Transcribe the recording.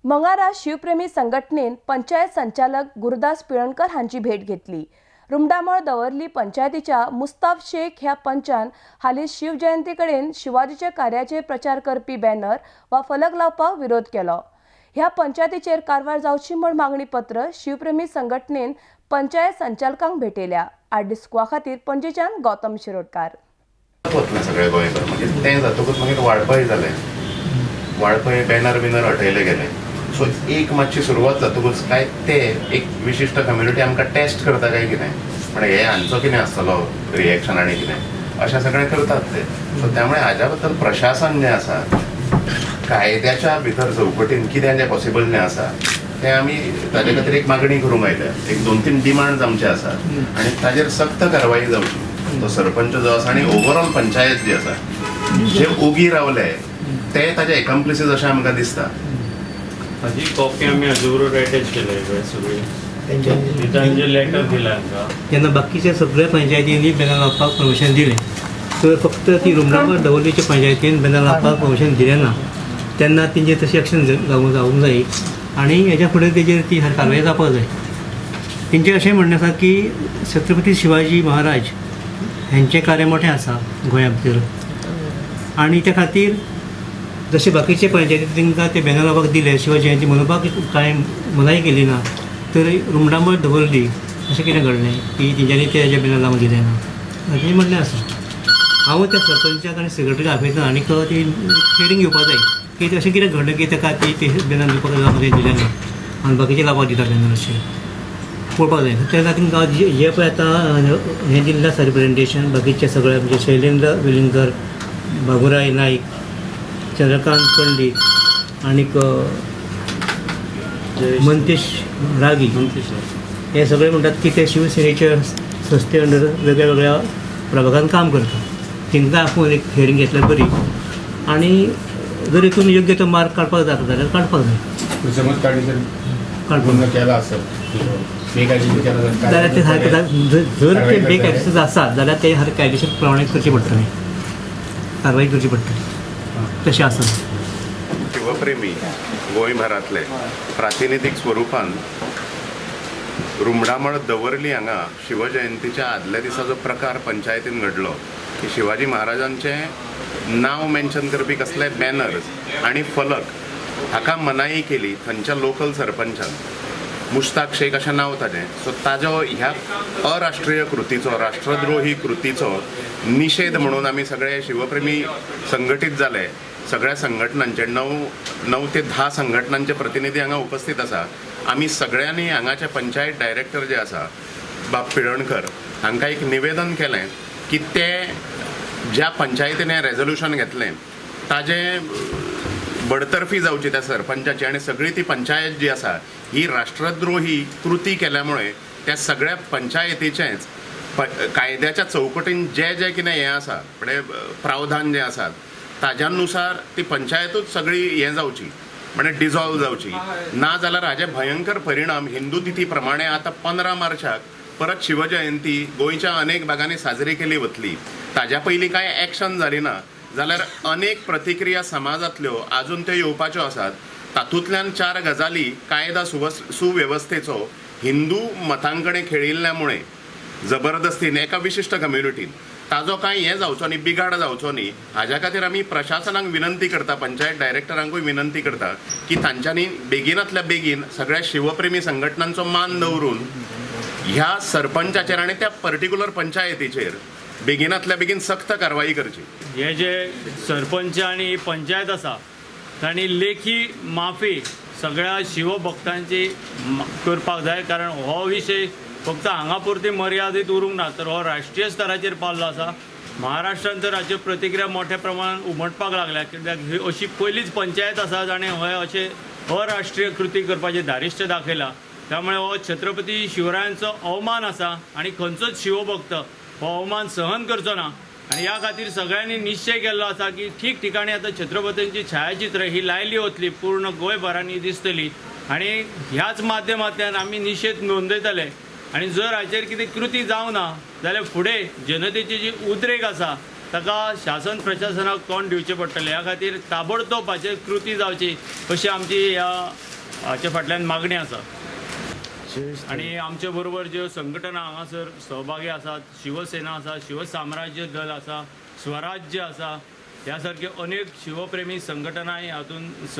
मंगारा शिवप्रेमी संघटनेन पंचायत संचालक गुरुदास पिळणकर हांची भेट घेतली. रुमडामळ दवर्ली पंचायतीच्या मुस्ताफ शेख ह्या पंचान हालींच शिवजयंती कडेन शिवाजीच्या कार्याचे प्रचार करपी बॅनर वा फलक लावपाक विरोध केलो. ह्या पंचायतीचेर कारवाय जावची म्हूण मागणी पत्र शिवप्रेमी संघटनेन पंचायत संचालकांक भेटयल्या. आठ खातीर पणजेच्यान गौतम शिरोडकार. वतलें सगळें गोंयभर. मागीर तें जातकूच मागीर वाळपय जालें, वाळपय बॅनर बिनर हटयले गेले. सो एक मातशी सुरवात जातकूच काय ते एक विशिश्ट कम्युनिटी आमकां टेस्ट करता काय कितें, पण हे हांचो कितें आसतलो रिएक्शन आनी कितें अशें सगळें करतात ते. सो त्यामुळे हाज्या बद्दल प्रशासन जें आसा कायद्याच्या भितर चौकटीन कितें जें पॉसिबल जें आसा तें आमी ताजे खातीर एक मागणी करूंक आयल्या. एक 2-3 डिमांड्स आमचे आसात आनी ताजेर सक्त कारवाई जावची. तो सरपंच जो आसा आनी ओवरऑल पंचायत जी आसा जे ओगी रावले ते ताजे एकम्प्लिसीस अशें आमकां दिसता. हाजी कॉपी आमी हाजे बरोबर अटॅच केल्या सगळी तांचे लेटर दिला आमकां. तेन्ना बाकीच्या सगळ्या पंचायतींनी बॅनर लावपाक परमिशन दिलें, तर फक्त ती रुमडामळ दवर्लीच्या पंचायतीन बॅनर लावपाक परमिशन दिलें ना. तेन्ना तेंचेर तशें एक्शन जावंक जाय आनी हेज्या फुडें तेजेर ती कारवाय जावपाक जाय. तेंचें अशें म्हणणें आसा की छत्रपती शिवाजी महाराज हेंचें कार्य मोठें आसा गोंया भितर आनी त्या खातीर जशें बाकीचे पंचायती तांकां ते बॅनर लावपाक दिले, शिवाजी जयंती मनोवपाक कांय मनाय केली ना, तर रुमडामळ दवरली अशें कितें घडलें की तेंच्यांनी ते हेजे बॅनर लावंक दिलें ना अशें म्हणणें आसा. हांव त्या सरपंचाक आनी सेक्रेटरीक आपयता आनी ती हियरींग घेवपाक जाय की अशें कितें घडलें की ताका ती बॅनर दिवपाक लावपाक दिलें ना आनी बाकीचे लावपाक दिता बॅनर अशें पळोवपाक जाय. तेन्ना तांकां जे पळय आतां हें दिल्लें आसा रिप्रेजेंटेशन बाकीचे सगळे म्हणजे शैलेंद्र वेलिंगकर, बाबुराय नायक, चंद्रकांत पंडीत आनीक मंतेश रागी हे सगळे म्हणटात की ते शिवसेनेच्या संस्थे अंडर वेगळ्या वेगळ्या प्रभागान काम करता. तांकां आपोवन एक हियरींग घेतल्यार बरी आनी जर हितून योग्य तो मार्ग काडपाक जाता जाल्यार काडपाक जाय. समज काडी जर गुन्हा केला असेल जाल्यार ते सारकें जर ते बेकायदेशीर आसात जाल्यार ते सारकें कायदेशीर प्रमाणे करचें पडटलें, कारवाय करची पडटली तशें आसा. शिवप्रेमी गोंयभरांतले प्रातिनिधीक स्वरुपान रुमडामळ दवर्ली हांगा शिवजयंतीच्या आदल्या दिसा जो प्रकार पंचायतीन घडलो की शिवाजी महाराजांचें नांव मेन्शन करपी कसले बॅनर्स आनी फलक हाका मनाई केली थंयच्या लोकल सरपंचान, मुश्ताक शेख अशें नांव ताजें. सो ताजो ह्या अराष्ट्रीय कृतीचो, राष्ट्रद्रोही कृतीचो निशेध म्हणून आमी सगळे शिवप्रेमी संघटीत जाले. सगळ्या संघटनांचे 9 ते 10 संघटनांचे प्रतिनिधी हांगा उपस्थित आसा. आमी सगळ्यांनी हांगाचे पंचायत डायरेक्टर जे आसा बाब पिळणकर हांकां एक निवेदन केलें की ते ज्या पंचायतीन हें रेजोल्युशन घेतलें ताजें बडतर्फी जावची त्या सरपंचाची आनी सगळी ती पंचायत जी आसा ही राष्ट्रद्रोही कृती केल्या मुळे त्या सगळ्या पंचायतीचेंच कायद्याच्या चौकटीन जे जे कितें हें आसा म्हणजे प्रावधान जे आसात ताज्या नुसार ती पंचायतूच सगळी हें जावची म्हणजे डिजॉल्व जावची. ना जाल्यार हाजे भयंकर परिणाम हिंदू तिथी प्रमाणे आतां 15 मार्चाक परत शिवजयंती गोंयच्या अनेक भागांनी साजरी केली वतली. ताज्या पयलीं कांय एक्शन जाली ना जाल्यार अनेक प्रतिक्रिया समाजांतल्यो आजून त्यो येवपाच्यो आसात. तातूंतल्यान 4 गजाली कायदा सुवेवस्थेचो हिंदू मतां कडेन खेळिल्ल्या मुळे जबरदस्तीन एका विशिश्ट कम्युनिटीन ताजो कांय हें जावचो न्ही, बिगाड जावचो न्ही. हाज्या खातीर आमी प्रशासनाक विनंती करता, पंचायत डायरेक्टरांकूय विनंती करता की तांच्यांनी बेगिनांतल्या बेगीन सगळ्या शिवप्रेमी संघटनांचो मान दवरून ह्या सरपंचाचेर आनी त्या पर्टिक्युलर पंचायतीचेर बेगिनांतल्या बेगीन सक्त कारवाई करची. हे जे सरपंच आनी पंचायत आसा तांणी लेखी माफी सगळ्या शिवभक्तांची करपाक जाय, कारण हो विशय फक्त हांगा पुरती मर्यादीत उरूंक ना तर हो राष्ट्रीय स्तराचेर पावल्लो आसा. महाराष्ट्रान तर हाच्यो प्रतिक्रिया मोठ्या प्रमाणात उमटपाक लागल्या, कित्याक ही अशी पयलीच पंचायत आसा जाणें हे अशें अराष्ट्रीय कृती करपाचें धारिश्ट दाखयलां. त्यामुळे हो छत्रपती शिवरायांचो अवमान आसा आनी खंयचोच शिवभक्त हो अवमान सहन करचो ना आनी ह्या खातीर सगळ्यांनी निश्चय केल्लो आसा की ठीक ठिकाणी आतां छत्रपतींची छायाचित्र ही लायली वतली, पूर्ण गोंयभरांनी दिसतली आनी ह्याच माध्यमांतल्यान आमी निशेध नोंदयतले. आनी जर हाचेर कितें कृती जावना जाल्यार फुडें जनतेची जी उद्रेक आसा ताका शासन प्रशासनाक तोंड दिवचें पडटलें. ह्या खातीर ताबडतोब हाचेर कृती जावची अशी आमची ह्या हाचे फाटल्यान मागणी आसा. आनी आमचे बरोबर ज्यो संघटना हांगासर सहभागी आसात, शिवसेना आसा, शिवसाम्राज्य दल आसा, स्वराज्य आसा, ह्या सारक्यो अनेक शिवप्रेमी संघटनाय हातूंत